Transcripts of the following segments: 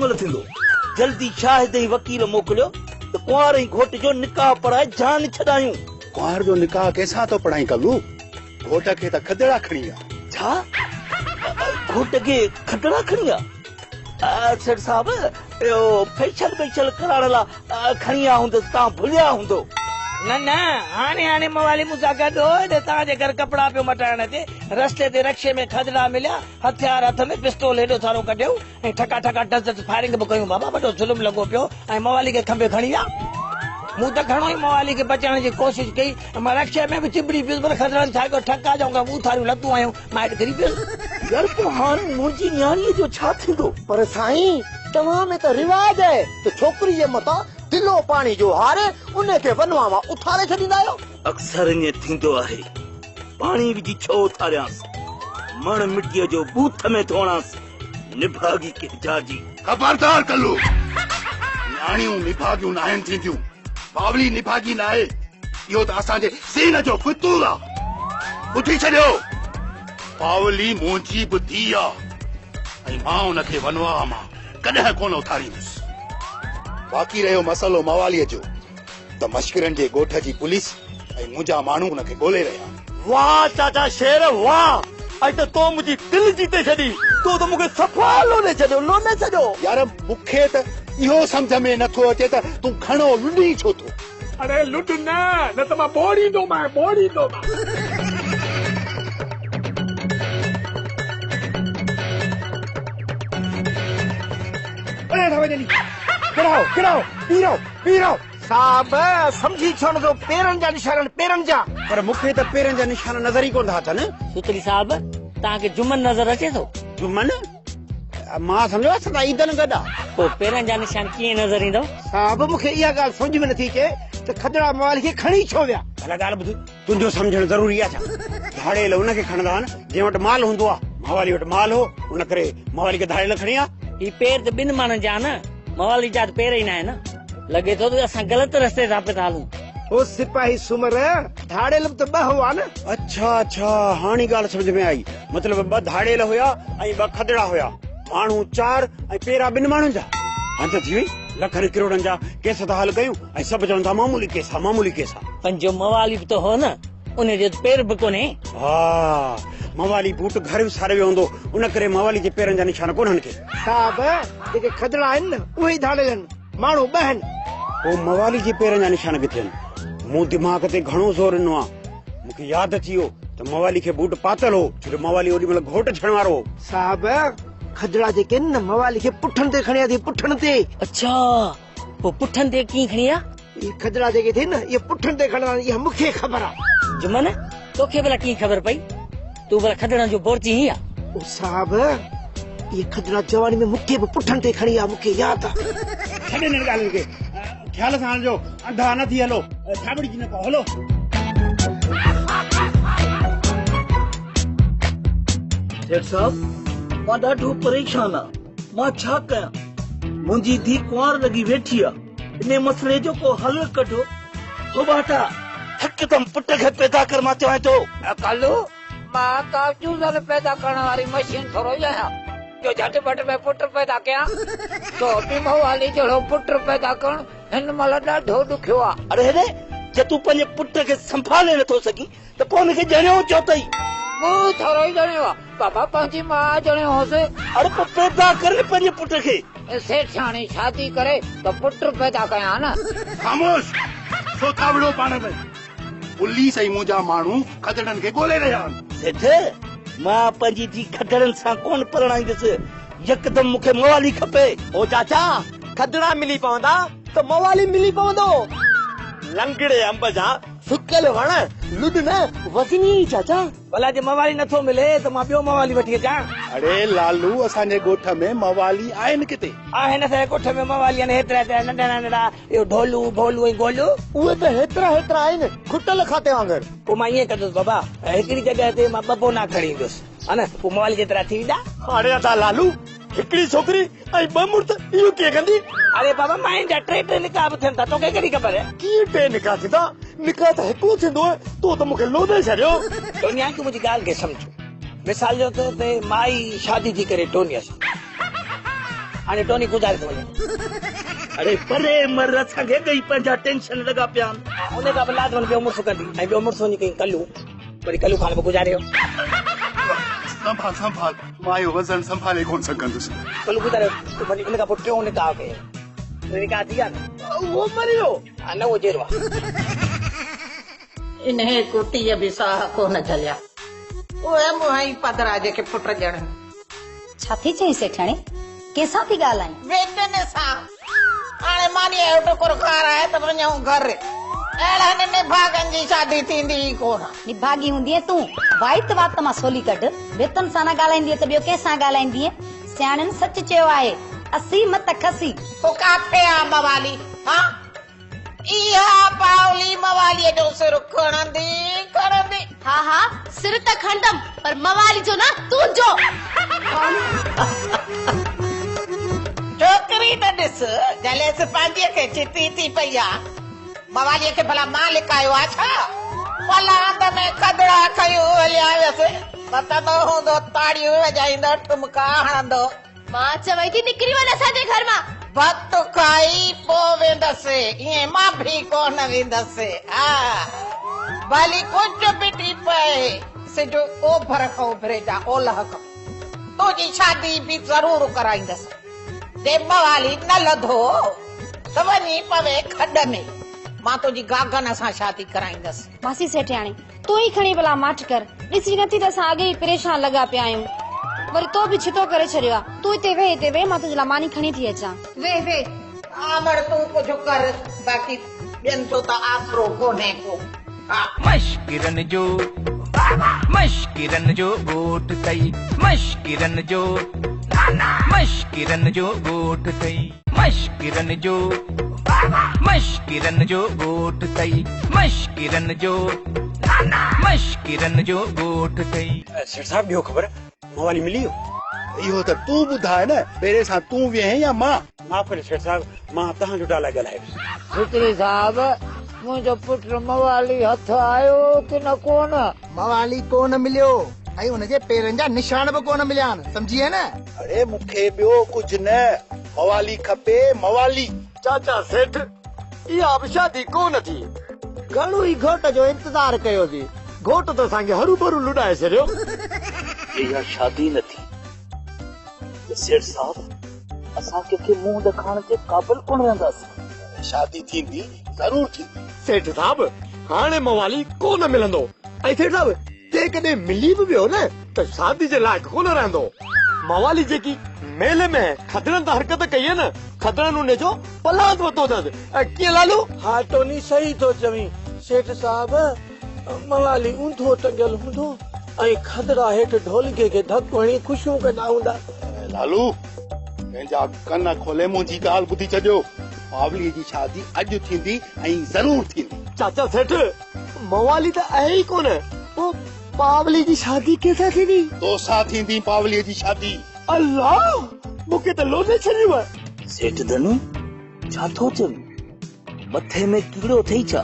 مهل ٿيندو. جلدي شاهد ۽ وڪيل موڪليو ته ڪنوار ۽ گهوٽ جو نڪاح پڙهائي جان ڇڏايون. ڪنوار جو نڪاح ڪنهن سان ٿو پڙهائين ڪلو؟ گهوٽ کي ته کدڙا کڻي ويا. ڇا؟ گهوٽ کي کدڙا کڻي ويا؟ سيٺ صاحب اهو فيشل بيشل ڪرائڻ لا کڻي ويا هوندس، توهان ڀليا هوندو. نه نه، هاڻي هاڻي موالي مون سان گڏ هو، هيڏي توهان جي گهر ڪپڙا پيو مٽائڻ اچي، رستي تي رڪشي ۾ کدڙا مليا، هٿيار هٿ ۾ پستول هيڏو سارو ڪڍيائون ۽ ٺڪا ٺڪا ڊز ڊز فائرنگ به ڪيون بابا وڏو ظلم لڳو پيو ۽ موالي کي کنڀي کڻي ويا. مون ته گهڻو ئي موالي کي بچائڻ جي ڪوشش ڪئي ۽ مان رڪشي ۾ به چنبڙي پيس پر کدڙن ڇا ڪيو ٺڪا جا ٻوٿاريون لتون هنيون مان هيٺ ڪري پيس. يار پوء هاڻي منهنجي نياڻيء جو ڇا ٿيندو؟ پر سائين توهان ۾ ته رواج آهي ته ڇوڪري جي مٿان دلو پاڻي جو هاري ان کي ونواهه مان اٿاري ڇڏيندا آهيو. اڪثر ائين ٿيندو آهي. پاڻي وجهي ڇو اٿاريانس؟ مڻ مٽيء جو ٻوٿ ۾ ٿو هڻانس. نڀاڳي ڪنهن جا جي. خبردار ڪلو! نياڻيون نڀاڳيون ناهن ٿينديون. باولي نڀاڳي ناهي. اهو ته اسان جي ذهن جو فتور آ. ٻڌي ڇڏيو! باولي منهنجي به ڌيء آ ۽ مان ان کي ونواهه مان ڪڏهن ڪونه اٿاريندس. باقي رهيو مسئلو مواليء جو ته مشڪرن جي ڳوٺ جي پوليس ۽ منهنجا ماڻهو ان کي ڳولي رهيا آهن. واهه چاچا شير واهه! اڄ ته تو منهنجي دل جيتي ڇڏي. تو ته مون کي صفا لوڏي ڇڏيو، لوڏي ڇڏيو. يار مون کي ته اهو سمجهه ۾ نه ٿو اچي ته تون گهڻو لڏين ڇو ٿو؟ اڙي لڏ نه، نه ته مان ٻوڙيندومانء، ٻوڙيندومانء. اڙي ٿا وڃن، ڪڙاء، ڪڙاء، پيرو، پيرو. صاحب، سمجهي ڇو نه ٿو، پيرن جا نشان آهن، پيرن جا. پر مون کي ته پيرن جا نشان نظر ئي ڪونه ٿا اچن. سوتري صاحب، توهان کي جمن نظر اچي ٿو؟ جمن؟ مان سمجهيو اسان ته عيدن گڏ آ. پوء پيرن جا نشان ڪيئن نظر ايندو؟ صاحب، مون کي اها ڳالهه سمجهه ۾ نٿي اچي ته کدڙا موالي کي کڻي ڇو ويا؟ ڀلا ڳالهه ٻڌ، تنهنجو سمجهڻ ضروري آ ڇا؟ ڌاڙيل ان کي کڻندا آهن جنهن وٽ مال هوندو آ. موالي وٽ مال هو، ان ڪري موالي کي ڌاڙيل کڻي آ. هي پير ته ٻن ماڻهن جا نه، موالي جا ته پير ئي ناهن. لڳي ٿو ته اسان غلط رستي تان پيا ٿا هلون. او سپاهي سومر، ڌاڙيل به ته ٻه هئا نه؟ اڇا اڇا، هاڻي ڳالهه سمجهه ۾ آئي. مطلب ٻه ڌاڙيل هيا ۽ ٻه کدڙا هيا. ماڻهو چار ۽ پيرا ٻن ماڻهن جا. حد ٿي وئي، لکن ڪروڙن جا ڪيس ٿا حل ڪيون ۽ سڀ چون ٿا معمولي ڪيس آ، معمولي ڪيس آ. پنجون موالي به ته هو نه، ان جو ته پير به ڪونهي. ها، موالي بوٽ گهر وساري ويو هوندو، ان ڪري موالي جي پيرن جا نشان ڪونهن ڪي. صاحب، جيڪي کدڙا آهن نه، اهي ئي ڌاڙيل آهن. ماڻهو ٻه آهن. پوء موالي جي پيرن جا نشان ڪٿي آهن؟ مون دماغ تي گهڻو زور ڏنو آ. مون کي ياد اچي ويو ته موالي کي بوٽ پاتل هو، ڇو جو موالي اوڏي مهل گهوٽ ٿيڻ وارو هو. صاحب، کدڙا جيڪي آهن نه، موالي کي پٺن تي کڻي آيا اٿئي، پٺن تي. اڇا، پوء پٺن تي ڪيئن کڻي آيا؟ اهي کدڙا جيڪي اٿئي نه، اهي پٺن تي کڻندا آهن، اها مون کي خبر آ. جمن، توکي ڀلا ڪيئن خبر پئي؟ تون ڀلا کدڙن جو بورچي هين يا؟ او صاحب، اهي کدڙا جواني ۾ مون کي به پٺن تي کڻي آيا، مون کي ياد آ. ڇڏ انهن ڳالهين کي، خيال سان هلجو، انڌا نه ٿي هلو، ٿاٻڙجي نه پئو، هلو. سيٺ صاحب، مان ڏاڍو پريشان آ، مان ڇا ڪيان؟ منهنجي ڌيء ڪنوار لڳي ويٺي آ. انهي مسئلي جو ڪو حل ڪڍو. ٿوٻاٽا، هڪدم پٽ کي پيدا ڪر مان چوانء ٿو. ڪالو، مان ڪا چوزن پيدا ڪرڻ واري مشين ٿورو ئي آهيان جو جهٽ پٽ ۾ پٽ پيدا ڪيان. تو به موالي جهڙو پٽ پيدا ڪرڻ هن مهل ڏاڍو ڏکيو آ. اڙي هيڏي، جي تون پنهنجي پٽ کي سنڀالي نٿو سگهين ته پوء ان کي ڄڻيو ڇو اٿئي؟ مون ٿورو ئي ڄڻيو آ بابا، پنهنجي ماء ڄڻيو هوس. اڙي پوء پيدا ڪر نه پنهنجي پٽ کي. سيٺياڻي شادي ڪري ته پٽ پيدا ڪيان نه. خاموش! ڇو ٿا وڙهو پاڻ ۾؟ پوليس ۽ منهنجا ماڻهو کدڙن کي ڳولي رهيا آهن. سيٺ، مان پنهنجي ڌيء کدڙن سان ڪونه پرڻائيندس. يڪدم مون کي موالي کپي. او چاچا، کدڙا ملي پوندا ته موالي ملي پوندو. لنگڙي انب جا سڪل وڻ لڏ نه وزني ئي چاچا. ڀلا جي موالي نٿو ملي ته مان ٻيو موالي وٺي اچان. اڙي لالو اسان جي ڳوٺ ۾ موالي آهن ڪٿي؟ آهن اسان جي ڳوٺ ۾ موالي آهن هيترا هيترا ننڍا ننڍڙا اهو ڍولو ڀولو ۽ گولو. اهي ته هيترا هيترا آهن کٽل کاتي وانگر. پوء مان ائين ڪندس بابا هڪڙي جڳهه تي مان ٻه پونا کڻي ايندس ها نه پوء موالي جيترا ٿي ويندا. اڙي ادا لالو هڪڙي ڇوڪري ۽ ٻه مڙس اهو ڪيئن ڪندي؟ اڙي بابا ماين جا ٽي ٽي نڪاح به ٿين ٿا توکي ڪهڙي خبر؟ ڪيئن ٽي نڪاح ٿيندا؟ نڪاح ته هڪڙو ٿيندو آهي تو ته مون کي لوڏي ڇڏيو. ٽونيا تون منهنجي ڳالهه کي سمجهه. مثال جو طور تي مائي شادي ٿي ڪري ٽونيء سان. هاڻي ٽوني گذاري ٿو وڃي. اڙي پري مر اسان کي اڳ ئي پنهنجا ٽينشن لڳا پيا آهن. ان کان به لازمن ٻيو مڙس ڪندي ۽ ٻيو مڙس وڃي ڪئين ڪلو وري ڪلو خان به گذاري ويو. سنڀال سنڀال مان اهو وزن سنڀالي ڪونه سگهندس. ڪلو گذاري ويو ته وري ان کان پوء ٽيون نڪاح ڪيائين. ٽيون نڪاح ٿي ويا نه. اهو مري ويو. ها نه اهو جيئرو آهي. انهيء ڪتيء به ساهه ڪونه جهليا. اهي منهن ئي پڌرا جيڪي پٽ ڄڻن. ڇا ٿي چئين سيٺياڻي؟ ڪنهن سان ٿي ڳالهائين؟ ويٽن سان. هاڻي مانيء جو ٽڪر کارائي ته وڃون گهر. اهڙن نڀاڳن جي شادي ٿيندي ئي ڪونه. نڀاڳي هوندينء تون. وائت وات مان سولي ڪڍ. ڀتن سان نه ڳالهائيندينء ته ٻيو ڪنهن سان ڳالهائيندينء؟ سياڻين سچ چيو آهي، اسي مت کسي. پوء ڪاٿي آ موالي؟ ها؟ اها پاولي مواليء جو سر کڻندي کڻندي. ها ها سر ته کڻندم پر موالي جو نه تنهنجو. ڇوڪري ته ڏس جليس پنهنجيء کي چتي ٿي پئي آ. مواليء کي ڀلا مان لڪايو آ ڇا؟ پلاند ۾ کدڙا کنيون هليا ويس. متندو هوندو تاڙيون وڄائيندو ٺمڪا هڻندو. مان چوين ٿي نڪري وڃ اسان جي گهر مان. ڀت کائي پوء ويندس، ائين مان به ڪونه ويندس. ها ڀلي ڪجهه به ٿي پئي، سج اوڀر کان اڀري جا اولهه کان، تنهنجي شادي به ضرور ڪرائيندس. جي موالي نه لڌو ته وڃي پوي کڏ ۾، مان تنهنجي گاگن سان شادي ڪرائيندس. ماسي سيٺياڻي، تون ئي کڻي ڀلا ماٺ ڪر. ڏسين نٿي ته اسان اڳي ئي پريشان لڳا پيا آهيون. وري تو به ڇتو ڪري ڇڏيو آ. تون هتي ويهه هتي ويهه مان تنهنجي لاء ماني کڻي ٿي اچان. ويهه ويهه. آمڙ تون ڪجهه ڪر باقي ٻين جو ته آسرو ڪونهي ڪو. ها. مشڪرن جو مشڪرن جو ڳوٺ ٿئي مشڪرن جو مشڪرن جو ڳوٺ ٿئي مشڪرن جو مشڪرن جو ڳوٺ ٿئي مشڪرن جو مشڪرن جو ڳوٺ ٿئي. سيٺ صاحب ڏيو خبر موالي ملي ويو. اهو ته تون ٻڌاء نه پهرين سان تون ويهين يا مان. معاف ڪجو سيٺ صاحب مان توهان جو ڊالا ڳالهايو. فڪري صاحب منهنجو پٽ موالي هٿ آيو ڪي نه ڪونه. موالي ڪونه مليو ۽ ان جي پيرن جا نشان به ڪونه مليا آهن سمجهي نه. اڙي مون کي ٻيو ڪجهه نه موالي کپي موالي. چاچا سيٺ اها به شادي ڪونه ٿي. گهڻو ئي گهوٽ جو انتظار ڪيوسين. گهوٽ ته اسان کي هروڀرو لڏائي ڇڏيو. اها شادي نه ٿي ته سيٺ صاحب اسان ڪنهن کي منهن ڏکائڻ جي قابل ڪونه رهنداسين. شادي ٿيندي ضرور ٿيندي. سيٺ صاحب هاڻي موالي ڪونه ملندو ۽ سيٺ صاحب جيڪڏهن ملي به ويو نه ته شادي جي لائق ڪونه رهندو. موالي جيڪي ميلي ۾ کدڙن سان حرڪت ڪئي آهي نه، کدڙن ان جو پلاند ورتو اٿس. ڪيئن لالو؟ ها ٽوني صحيح ٿو چوين سيٺ صاحب موالي اونڌو ٽنگيل هوندو ۽ کدڙا هيٺ ڍولڪي کي ڌڪ هڻي خوشيون ڪندا هوندا. لالو پنهنجا ڪن کولي منهنجي ڳالهه ٻڌي ڇڏيو. پاوليء جي شادي اڄ ٿيندي ۽ ضرور ٿيندي. چاچا سيٺ موالي ته آهي ئي ڪونه، پوء پاولي جي شادي ڪنهن سان ٿيندي؟ توسان ٿيندي پاوليء جي شادي. الله! مون کي ته لوڏي ڇڏيو. سيٺ ڌنو، ڇا ٿو چوين؟ مٿي ۾ ڪيڙو اٿئي ڇا،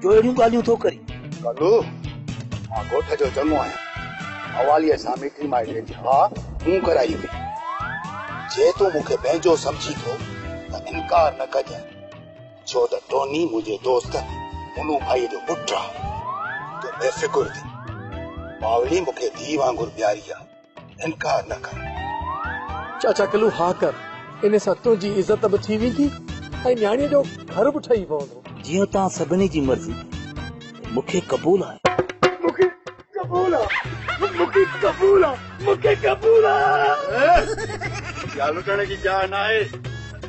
جو اهڙيون ڳالهيون ٿو ڪرين؟ ڪلو، مان ڳوٺ جو چڱو آهيان. مواليء سان مٽي مائٽي جي ها مون ڪرائي هئي. جي تون مون کي پنهنجو سمجهين ٿو ته انڪار نه ڪجانء. ڇو ته ٽوني منهنجي دوست منو ڀائيء جو پٽ آ. تون بي فڪر ٿي. پاولي مون کي ڌيء وانگر پياري آ. انڪار نه ڪر. چاچا ڪلو ها ڪر. ان سان تنهنجي عزت به ٿي ويندي ۽ نياڻيء جو گهر به ٺهي پوندو. جيئن توهان سڀني جي مرضي. مون کي قبول آهي. مون کي قبول آ. مون کي قبول آ. مون کي قبول آ. اها لٽڻ جي جاء ناهي.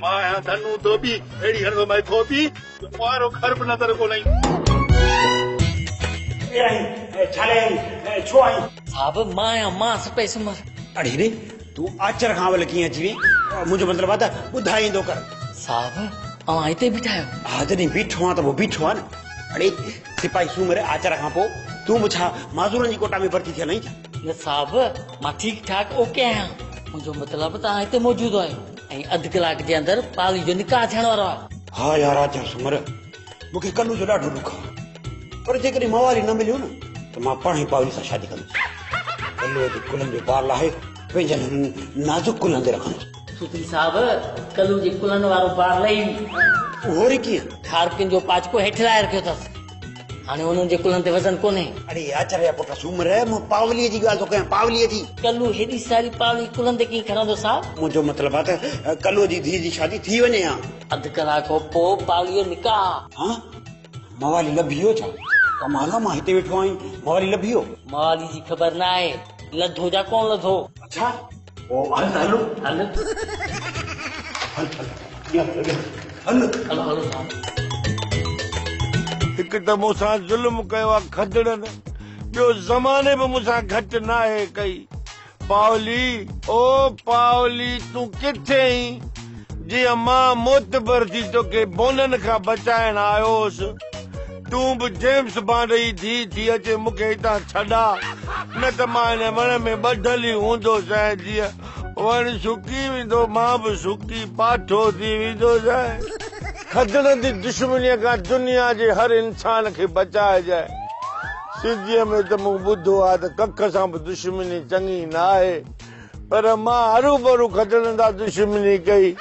مان آهيان ڌنو ڌوٻي، اهڙي هڻندو مئي ڌوٻي جو ڪنوارو گهر به نظر ڪونه ايندو. ڪير آهين؟ ڇا لاء آهين؟ ڇو آهين؟ صاحب مان آهيان مان سپهي سمر. اڙي ري تون آچر کان اول ڪيئن اچي وئين؟ منهنجو مطلب آهي ته ٻڌائيندو ڪر. صاحب اوهان هتي بيٺا آهيو؟ ها جڏهن بيٺو آهيان ته پوء بيٺو آهيان نه. اڙي سپاهي سومر آچر کان پوء تون به ڇا معذورن جي ڪوٽا ۾ ڀرتي ٿيل آهين ڇا؟ نه صاحب مان ٺيڪ ٺاڪ اوڪي آهيان. منهنجو مطلب توهان هتي موجود آهيو ۽ اڌ ڪلاڪ جي اندر پالي جو نڪاح ٿيڻ وارو آهي. ها يار آچر سومر مون کي ڪلو جو ڏاڍو ڏک آهي پر جيڪڏهن موالي نه مليو نه ته مان پاڻ ئي پاولي سان شادي ڪندس. ڪلوء جي ڪلهن جو بار لاهي پنهنجن هنن نازڪ ڪلهن تي رکندس. सुतरी साहब, कलू जे कुल्हनि वारो बार लही उहो वरी कीअं? खारकिन जो पाचको हेठि लाहे रखियो अथसि, हाणे उन्हनि जे कुल्हनि ते वज़न कोन्हे। अड़े आचर जा पुट सूमर, मां पावलीअ जी ॻाल्हि थो कयां, पावलीअ जी। कलू हेॾी सारी पावली कुल्हनि ते कीअं खणंदो साहब? मुंहिंजो मतिलबु आहे त कलूअ जी धीउ जी शादी थी वञे हा। अधु कलाक खां पोइ पावलीअ जो निकाह। हा, मवाली लभी वियो छा? कमाल आहे, मां हिते वेठो आहियां, मवाली लभी वियो? मवाली जी ख़बर न आहे, लधो जा कोन लधो। अच्छा, ओ हल हलो हल हल हल हल हलो हलो साहब। हिकु त मूंसां ज़ुल्म कयो आहे खदड़नि, ॿियो ज़माने बि मूंसां घटि न आहे कई। पावली, ओ पावली, तूं किथे आहीं? जीअं मां मोतबर थी तोखे बोननि खां बचाइण आयो हुउसि, तूं बि जेम्स बॉन्ड जी धीउ थी अचे मूंखे हितां छॾा, न त मां हिन वण में ॿधल ई हूंदोसांइ। जीअं वण सुकी वेंदो, मां बि सुकी पाठो थी वेंदोसांइ। खदड़नि जी दुश्मनीअ खां दुनिया जे हर इंसान खे बचाइजांइ। सिंधीअ में त मूं ॿुधो आहे त कख सां बि दुश्मनी चङी न आहे, पर मां हरू भरू खदड़नि सां दुश्मनी कई,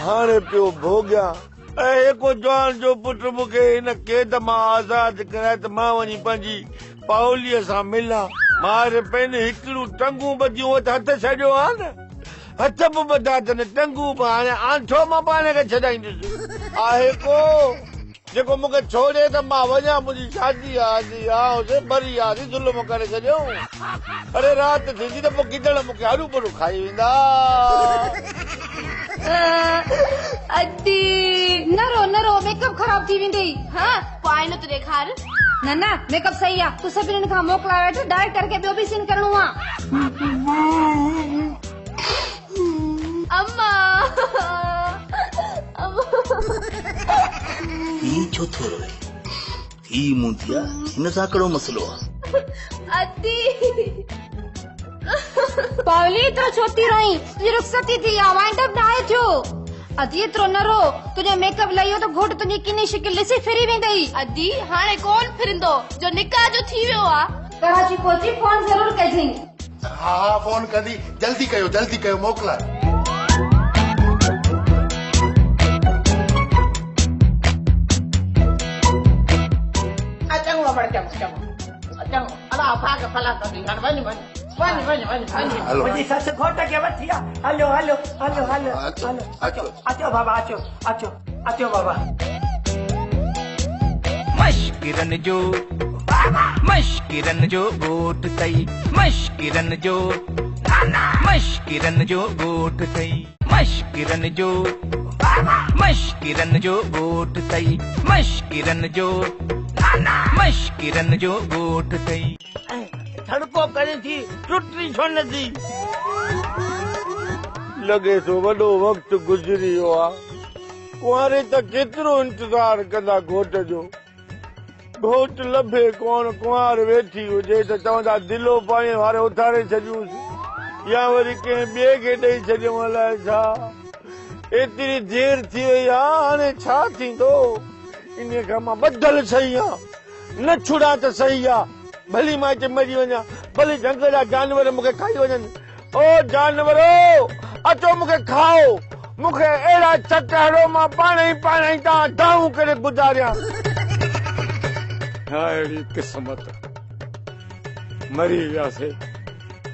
हाणे पियो भोॻियां। ऐं हिकु जवान जो पुटु मूंखे हिन क़ैद मां आज़ाद कराए त मां वञी पंहिंजी पाउलीअ सां मिलां। मारे पेन हिकिड़ियूं टंगूं ॿधियूं त हथ छॾियो आहे न, हथ बि ॿधा अथनि, टंगूं बि, हाणे आंठो मां पाण खे छॾाईंदुसि। आहे को जेको मूंखे छोड़े त मां वञा, मुंहिंजी शादी आहे, हा मरी आहे, ज़ुल्म करे छॾियो। अरे राति थींदी त पोइ गिदड़ मूंखे हरू भरू खाई वेंदा। अदी न रो न रो, मेकअप ख़राब थी वेंदई। हा, पोइ आईनो त ॾेखार। न न, मेकअप सही आहे, तूं सभिनीनि खां मोकिलाए वठि, डायरेक्टर खे ॿियो बि सीन करिणो आहे। अम्मा ही छो थो रोए? ही मुंहिंजी आहे, हिन सां कहिड़ो मसइलो आहे? अदी पावली, एतिरो छो थी रोई? तुंहिंजी रुख़सती थी आहे, वाइंड अप न आहे थियो। अदी एतिरो न रो, तुंहिंजो मेकअप लही वियो त घोट तुंहिंजी किनी शिकल ॾिसी फिरी वेंदई। अदी हाणे कोन फिरंदो, जो निकाह जो थी वियो आहे। कराची पहुची फोन ज़रूर कजई। हा हा, फोन कंदी, जल्दी कयो जल्दी कयो, मोकिलाए। चङो बड़ चङो चङो चङो, अला भाग फला कंदी, हाणे वञ वञ वञ वञ वञ वञ। मुंहिंजी ससु घोट खे वठी आ। हलो हलो हलो हलो हलो, अचो अचो बाबा, अचो अचो अचो बाबा। मश्किरन जो मश्किरन जो ॻोठ अथई, मश्किरन जो मश्किरन जो ॻोठ अथई, मश्किरन जो मश्किरन जो ॻोठ अथई, मश्किरन जो मश्किरन जो ॻोठ अथई। धड़को करे थी, टुटी छो न थी। लॻे थो वॾो वक़्तु गुज़री वियो आहे। कुंवारे त केतिरो इंतज़ार कंदा घोट जो, घोट लभे कोन, कुंवार वेठी हुजे त चवंदा दिलो पाणीअ वारे उथारे छॾियूंसि, या वरी कंहिं ॿिए खे ॾेई छॾियूं, अलाए छा। एतिरी देरि थी वई आहे, हाणे छा थींदो? इन खां मां ॿधल सही आहियां, न छुड़ा त सही आहे, भली मां हिते मरी वञा, भली जंग जा जानवर मूंखे खाई वञनि। ओ जानवरो, अचो मूंखे खाओ, मूंखे अहिड़ा चक हणो, मां पाण ई तव्हां दाऊं करे गुज़ारियां। अहिड़ी क़िस्मत, मरी वियासीं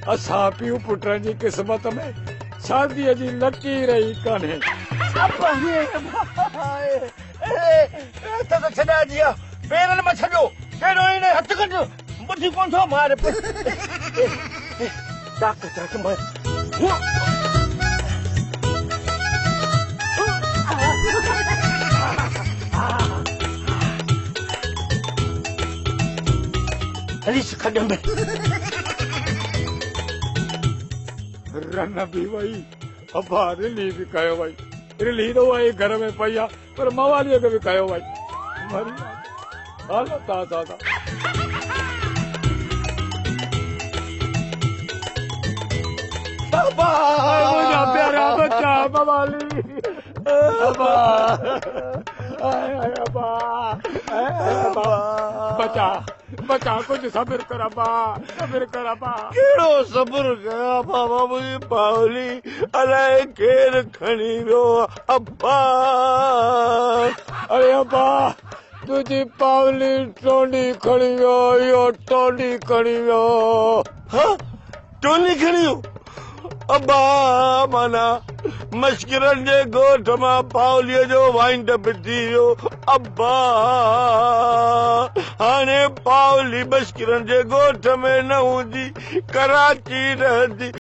असां पीउ पुटनि जी क़िस्मत में शादीअ जी लकीर ई कान्हे। छॾा जी पेरनि मां छॾियो, कहिड़ो इन हथ कढ, ॿुधी कोन थो मारे। हली खॾ में रन बि वई, अबा रिली बि कयो वई, रिली त उहा ई घर में पई आहे, पर मवालीअ खे बि कयो वई। मरी हालत आहे दादा। बाबा मुंहिंजा प्यारा बच्चा मवाली, अबा آء ابا، ابا، بچا، بچا، ڪجهه صبر ڪر ابا، صبر ڪر ابا. ڪهڙو صبر ڪيان بابا، منهنجي پاولي الائي ڪير کڻي ويو ابا. اڙي ابا، تنهنجي پاولي ٽونڊي کڻي ويو، اهو ٽونڊي کڻي ويو. ها، ٽونڊي کڻي ويو ابا؟ معنيٰ مشڪرن جي ڳوٺ مان پاوليء جو وائنڊ اپ ٿي ويو ابا. هاڻي پاولي مشڪرن جي ڳوٺ ۾ نه هوندي، ڪراچي رهندي.